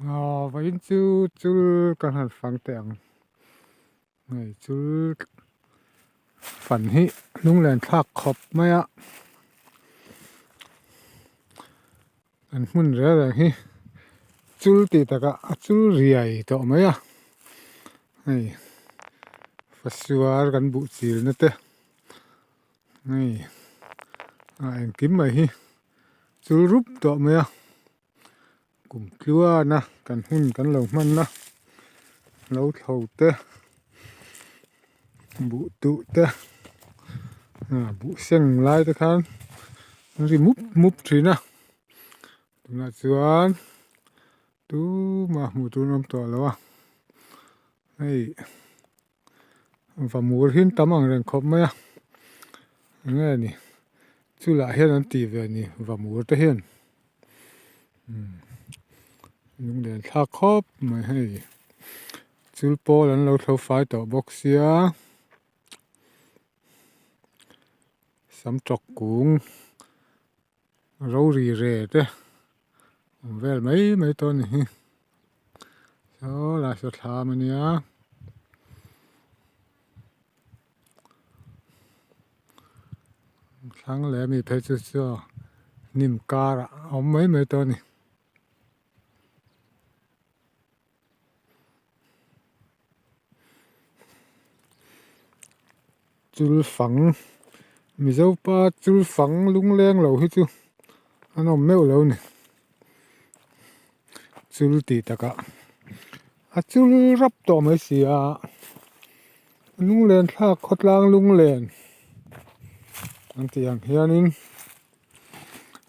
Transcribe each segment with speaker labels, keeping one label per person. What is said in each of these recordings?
Speaker 1: Aw vawiin chu chul ka han fang teh ang hei chul fan hi lunglen thlak khawp mai a an hmun reng reng hi chul tih takah a chul riai tawh mai a hei fasuar kan buh chil na te hei a engkim mai hi chul rup tawh mai a. Kum tluana kan hun kan lo hmanna lo thlo te buh tuh te ah buh seng lai te khan an ri mup mup thin a tunah chuan tumah hmuh tur an awm tawh lo a hei va mur hi an tam ang reng khawp mai a enge ni chulah hian an tih ve ni va mur te hian umm lunglen thlak khawp mai hei chul pawl an lo thlo fai tawh bawk sia sam tawk kung Rori re te awm vel mai mai tawh a ni hi saw lai saw thlam a nia thlang leh ami phei chu saw hnim karah a awm mai mai tawh a ni. Chul fang Mizo pa chul fang lungleng lo hi chu an awm meuh lo a ni chul tih takah a chul rap tawh mai si a lunglen thlak khawtlang lunglen an tih ang hianin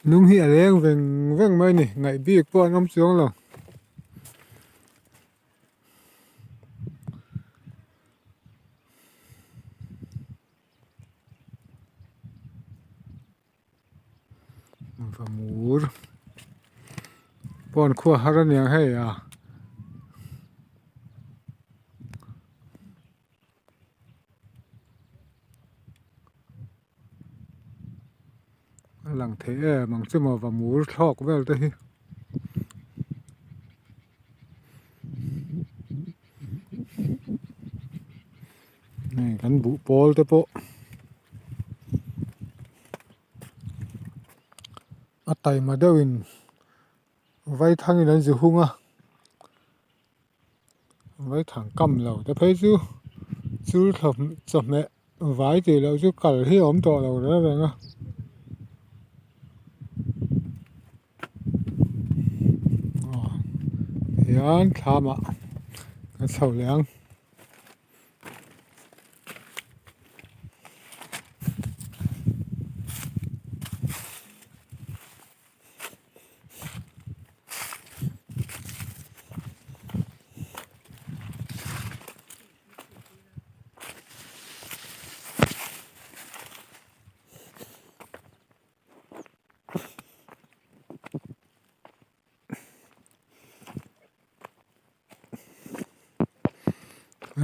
Speaker 1: lung hi a leng veng veng mai a ni ngaih bik pawh an awm chuang lo. Vamur pawh an khuah har aniang hei a. A lang thei em ang chu maw vamur thlawk vel te hi. Hei kan buh pawl te pawh a taima deuhin vaithangin an zu hung a vaithang kam lo te phei chu chul chawhmeh vai tih loh chu kal hi a awm tawh lo reng reng a. Hian thlamah kan chho leh ang.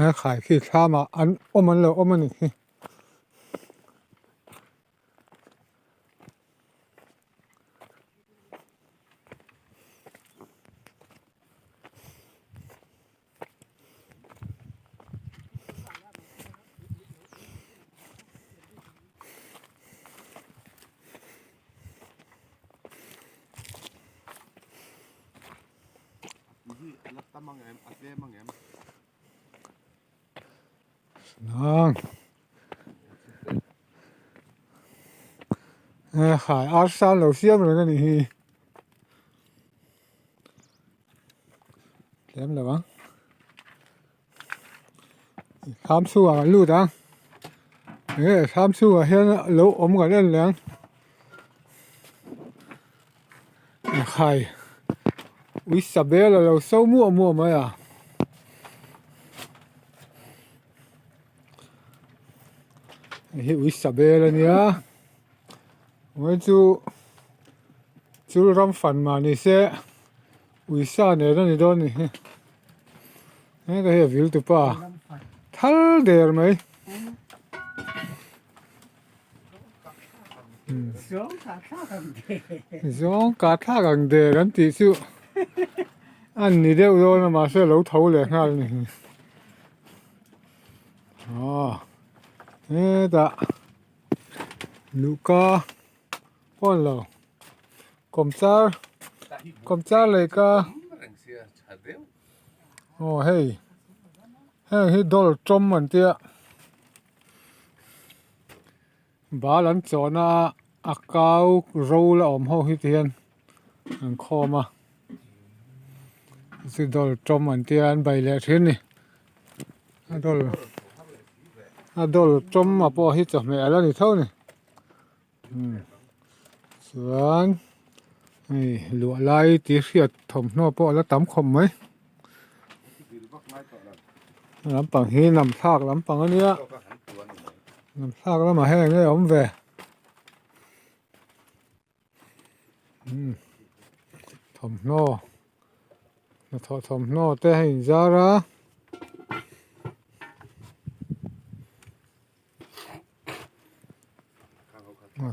Speaker 1: He khai khi thlamah an awm an lo awm a ni hi. Khai arsa an lo siam reng a nih hi. Tlem lo ang. Thlam chhungah kan lut ang. Enge thlam chhungah hian lo awm kan en leh ang. Khai ui sabel a lo so muah muah mai a. Hei hi ui sabel a nia. Mai chu chul ram fan mah ni se uisa nen a ni dawn a ni hi heta hi a vil tupa thal der mai zawng kah thlak ang der an tih chu. A ni deuh dawn a mahse a lo tho leh nghal a ni. Aw hetah luhka pawh a ni lo kawmchar kawmchar lehka aw hei heng hi dawr tawm an tia. Bal an chawhna a a kau ro la awm ho hi ti hian an khawm a chu dawr tawm an tia an bei leh thin a ni a dawr a dawr tawm a pawh hi chawhmeh ala ni tho a ni umm chuan hei luah lai tih hriat thawmhnaw pawh ala tam khawp mai lampang hi lam thlak lampang a nia. Lam thlak lamah hian enge awm ve umm thawmhnaw hnathawh thawmhnaw te a inzar a.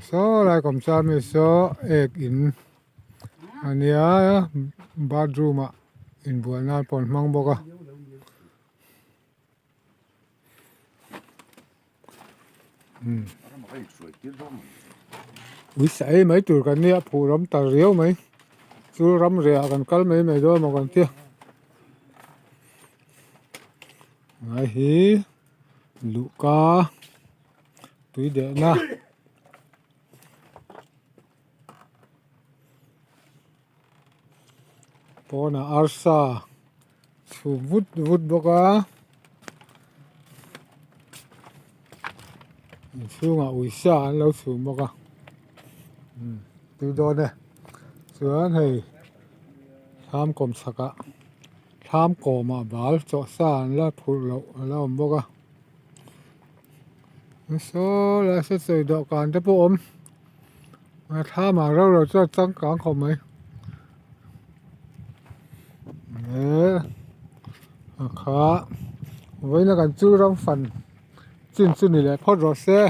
Speaker 1: Saw lai kawmchar mi saw ek in a nia bathroom ah inbual nan pawh an hmang bawk a. Ui sa ei mai tur kan nia phuh ram ta riau mai chu ram reh ah kan kal mai mai dawn emaw kan tia ngai hi luhka tui dehna. Pawnah arsa chhum vut vut bawk a inchhungah uisa an lo chhum bawk a umm tui dawn e chuan hei thlam kawm chhakah thlam kawmah bal chawh sa an la phurh loh a la awm bawk a saw lai saw chawi dawhkan te pawh a awm. A thlam ah rau rau chuan changkang khawp mai eh a kha vawiin a kan chu ram fan chin chu ni leh phawt rawh se.